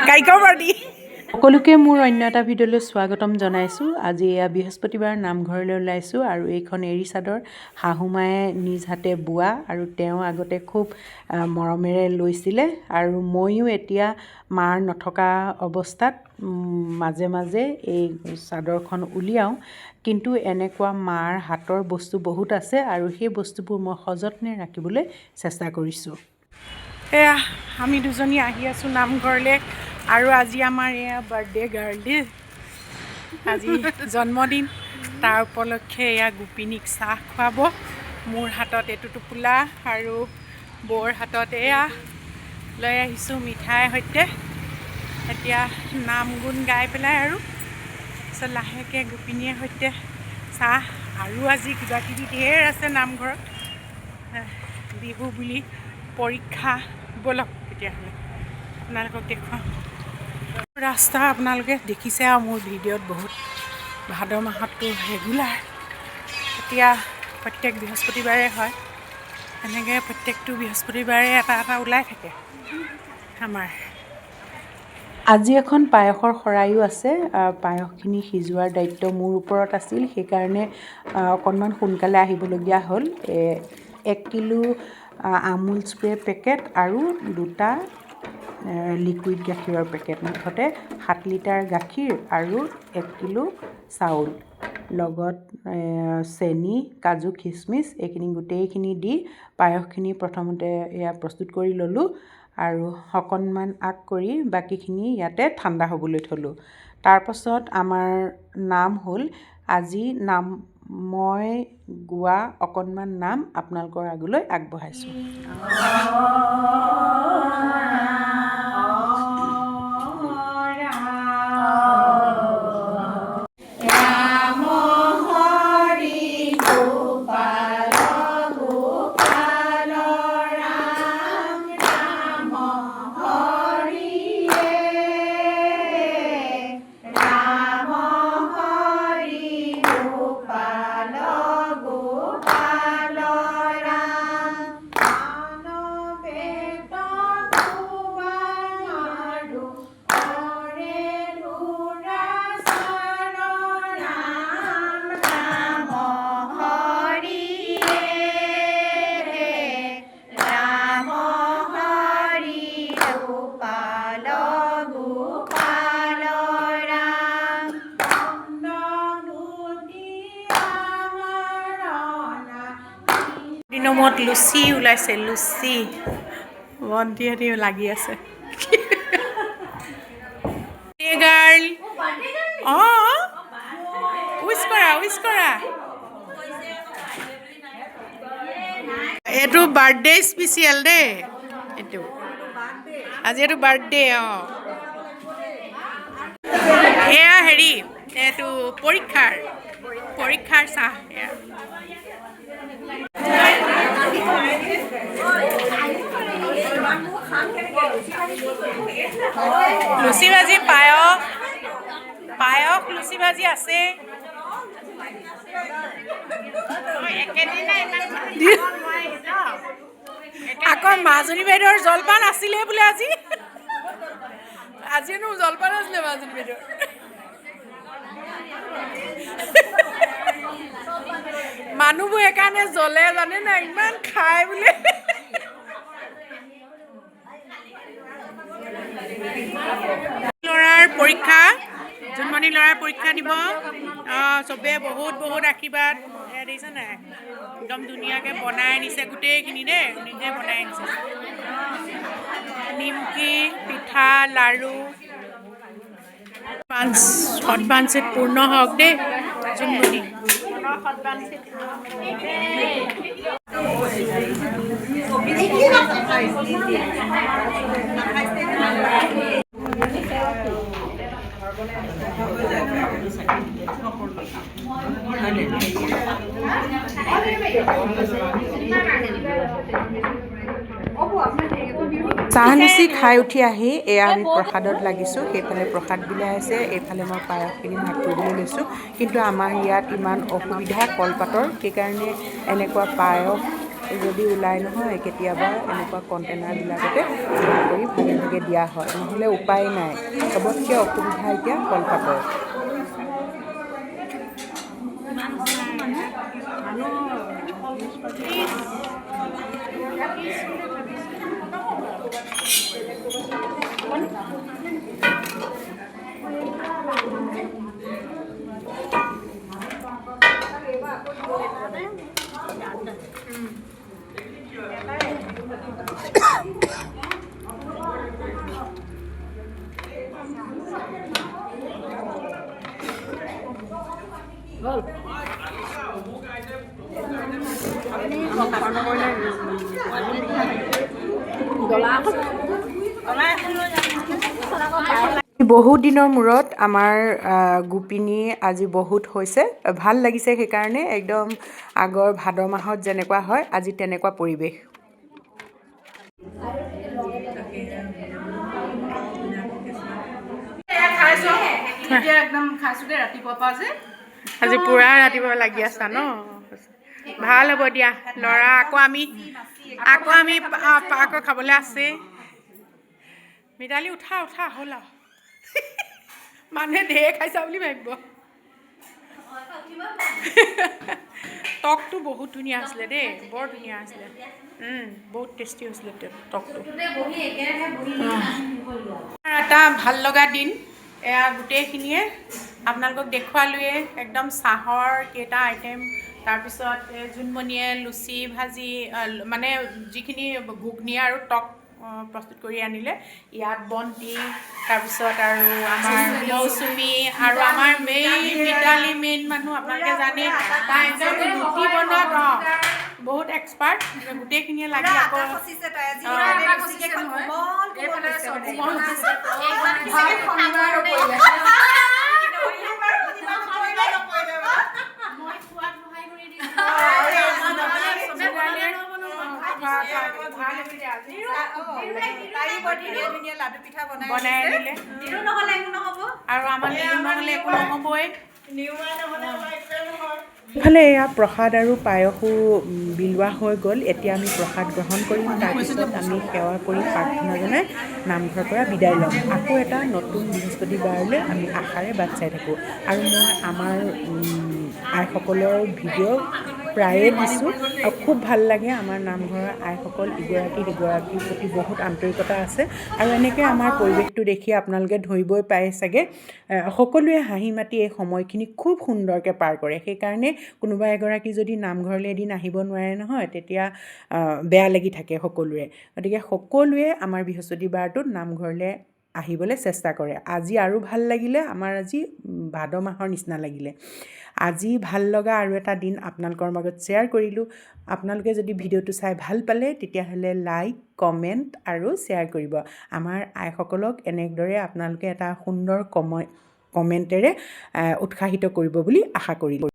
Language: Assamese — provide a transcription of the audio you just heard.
গায়িকা পাৰ্টি। সকলোকে মোৰ অন্য এটা ভিডিঅ'লৈ স্বাগতম জনাইছোঁ। আজি এয়া বৃহস্পতিবাৰ, নামঘৰলৈ ওলাইছোঁ আৰু এইখন এৰী চাদৰ শাহুমায়ে নিজ হাতে বোৱা আৰু তেওঁ আগতে খুব মৰমেৰে লৈছিলে আৰু ময়ো এতিয়া মাৰ নথকা অৱস্থাত মাজে মাজে এই চাদৰখন উলিয়াওঁ। কিন্তু এনেকুৱা মাৰ হাতৰ বস্তু বহুত আছে আৰু সেই বস্তুবোৰ মই সযত্নে ৰাখিবলৈ চেষ্টা কৰিছোঁ। এয়া আমি দুজনী আহি আছোঁ নামঘৰলৈ আৰু আজি আমাৰ এয়া বাৰ্থডে গাৰ্ল দেই। আজি জন্মদিন, তাৰ উপলক্ষে এয়া গোপিনীক চাহ খুৱাব। মোৰ হাতত এইটো টোপোলা আৰু বৌৰ হাতত এয়া লৈ আহিছোঁ মিঠাইৰ সৈতে। এতিয়া নাম গুণ গাই পেলাই আৰু তাৰপিছত লাহেকৈ গোপিনীৰ সৈতে চাহ আৰু আজি কিবা কিবি ঢেৰ আছে নামঘৰত। বিহু বুলি পৰীক্ষা। ব'লক তেতিয়াহ'লে, আপোনালোকক দেখুৱাওঁ ৰাস্তা। আপোনালোকে দেখিছে আৰু মোৰ ভিডিঅ'ত বহুত। ভাদ মাহততো ৰেগুলাৰ এতিয়া প্ৰত্যেক বৃহস্পতিবাৰে হয়। এনেকৈ প্ৰত্যেকটো বৃহস্পতিবাৰে এটা এটা ওলাই থাকে আমাৰ। আজি এখন পায়সৰ শৰাইও আছে। পায়সখিনি সিজোৱাৰ দায়িত্ব মোৰ ওপৰত আছিল, সেইকাৰণে অকণমান সোনকালে আহিবলগীয়া হ'ল। 1 কিলো আমুল স্প্ৰে পেকেট আৰু দুটা লিকুইড গাখীৰৰ পেকেট, মুঠতে 7 লিটাৰ গাখীৰ আৰু 1 কিলো চাউল, লগত চেনি, কাজু, খিচমিচ, এইখিনি গোটেইখিনি দি পায়সখিনি প্ৰথমতে এয়া প্ৰস্তুত কৰি ল'লোঁ আৰু অকণমান আগ কৰি বাকীখিনি ইয়াতে ঠাণ্ডা হ'বলৈ থ'লোঁ। তাৰপাছত আমাৰ নাম হ'ল। আজি নাম মই গোৱা অকণমান নাম আপোনালোকৰ আগলৈ আগবঢ়াইছোঁ। দিনৰ মূৰত লুচি ওলাইছে। লুচি ভণ্টিহঁতি লাগি আছে। গাৰ্ল, অঁ, উইচ কৰা, উইচ কৰা। এইটো বাৰ্থডে স্পেচিয়েল দেই এইটো। আজি এইটো বাৰ্থডে। অঁ, এয়া হেৰি, এইটো পৰীক্ষাৰ চাহ এয়া। লুচি ভাজি, পায়স, পায়স লুচি ভাজি আছে। আকৌ মাজনী বাইদেউৰ জলপান আছিলে বোলে আজি। আজিনো জলপান আছিলে মাজনী বাইদেউৰ। মানুহবোৰ সেইকাৰণে জ্বলে জানে নাই, ইমান খাই বোলে। ল'ৰাৰ পৰীক্ষা, জোনমণি ল'ৰাৰ পৰীক্ষা দিব। অঁ, চবে বহুত বহুত আশীৰ্বাদ। এয়া দেখিছে নাই, একদম ধুনীয়াকৈ বনাই আনিছে গোটেইখিনি দেই, নিজে বনাই আনিছে। নিমকি, পিঠা, লাড়ু। সদবাঞ্ছিত পূৰ্ণ হওক দেই জোনমণি। চাহ লুচি খাই উঠি আহি এয়া আমি প্ৰসাদত লাগিছোঁ। সেইফালে প্ৰসাদ বিলাই আছে, এইফালে মই পায়সখিনি ভাগ কৰিবলৈ লৈছোঁ। কিন্তু আমাৰ ইয়াত ইমান অসুবিধা কলপাতৰ, সেইকাৰণে এনেকুৱা পায়স যদি ওলাই নহয় কেতিয়াবা এনেকুৱা কণ্টেইনাৰবিলাকতে ভাগ কৰি ভাগ তেনেকৈ দিয়া হয়, নহ'লে উপায় নাই। চবতকৈ অসুবিধা এতিয়া কলপাতৰ। বহুত দিনৰ মূৰত আমাৰ গোপিনী আজি বহুত হৈছে, ভাল লাগিছে। সেইকাৰণে একদম আগৰ ভাদ মাহত যেনেকুৱা হয় আজি তেনেকুৱা পৰিৱেশ। আজি পুৰা ৰাতিপুৱা লাগি আছা ন? ভাল হ'ব দিয়া ল'ৰা। আকৌ আমি আকৌ খাবলৈ আছে। মিতালী, উঠা উঠা, হ'ল আৰু। মানুহে ঢেৰ খাইছা বুলি ভাবিব। টকটো বহুত ধুনীয়া আছিলে দেই, বৰ ধুনীয়া আছিলে। বহুত টেষ্টি হৈছিলে টকটো। এটা ভাল লগা দিন এয়া। গোটেইখিনিয়ে আপোনালোকক দেখুৱালোৱে একদম চাহৰ কেইটা আইটেম, তাৰপিছত এই জোনমণিয়ে লুচি ভাজি, মানে যিখিনি ঘুগনি আৰু টক প্ৰস্তুত কৰি আনিলে। ইয়াত বন্তি, তাৰপিছত আৰু আমাৰ মৌচুমী আৰু আমাৰ মেইন মিতালী, মেইন মানুহ আপোনালোকে জানে, তাই একদম ৰুটি বনোৱাত বহুত এক্সপাৰ্ট। গোটেইখিনিয়ে লাগি আকৌ কোমল হৈছে। বনাই আনিলে আৰু আমাৰ নিৰু নহ'লে একো নহ'বই। ইফালে এয়া প্ৰসাদ আৰু পায়সো বিলোৱা হৈ গ'ল। এতিয়া আমি প্ৰসাদ গ্ৰহণ কৰিম, তাৰপিছত আমি সেৱা কৰি প্ৰাৰ্থনা জনাই নামঘৰৰ পৰা বিদায় ল'ম। আকৌ এটা নতুন বৃহস্পতিবাৰলৈ আমি আশাৰে বাট চাই থাকোঁ। আৰু মই আমাৰ আইসকলৰ ভিডিঅ' প্ৰায়ে দিছোঁ আৰু খুব ভাল লাগে। আমাৰ নামঘৰৰ আইসকল ইগৰাকী সিগৰাকীৰ প্ৰতি বহুত আন্তৰিকতা আছে। আৰু এনেকৈ আমাৰ পৰিৱেশটো দেখি আপোনালোকে ধৰিবই পায় চাগে, সকলোৱে হাঁহি মাতি এই সময়খিনি খুব সুন্দৰকৈ পাৰ কৰে। সেইকাৰণে কোনোবা এগৰাকী যদি নামঘৰলৈ এদিন আহিব নোৱাৰে নহয়, তেতিয়া বেয়া লাগি থাকে সকলোৰে। গতিকে সকলোৱে আমাৰ বৃহস্পতিবাৰটোত নামঘৰলৈ আহিবলৈ চেষ্টা কৰে। আজি আৰু ভাল লাগিলে আমাৰ, আজি ভাদ মাহৰ নিচিনা লাগিলে। আজি ভাল লগা আৰু এটা দিন আপোনালোকৰ মাজত শ্বেয়াৰ কৰিলোঁ। আপোনালোকে যদি ভিডিঅ'টো চাই ভাল পালে, তেতিয়াহ'লে লাইক, কমেণ্ট আৰু শ্বেয়াৰ কৰিব। আমাৰ আইসকলক এনেদৰে আপোনালোকে এটা সুন্দৰ কমেণ্টেৰে উৎসাহিত কৰিব বুলি আশা কৰিলোঁ।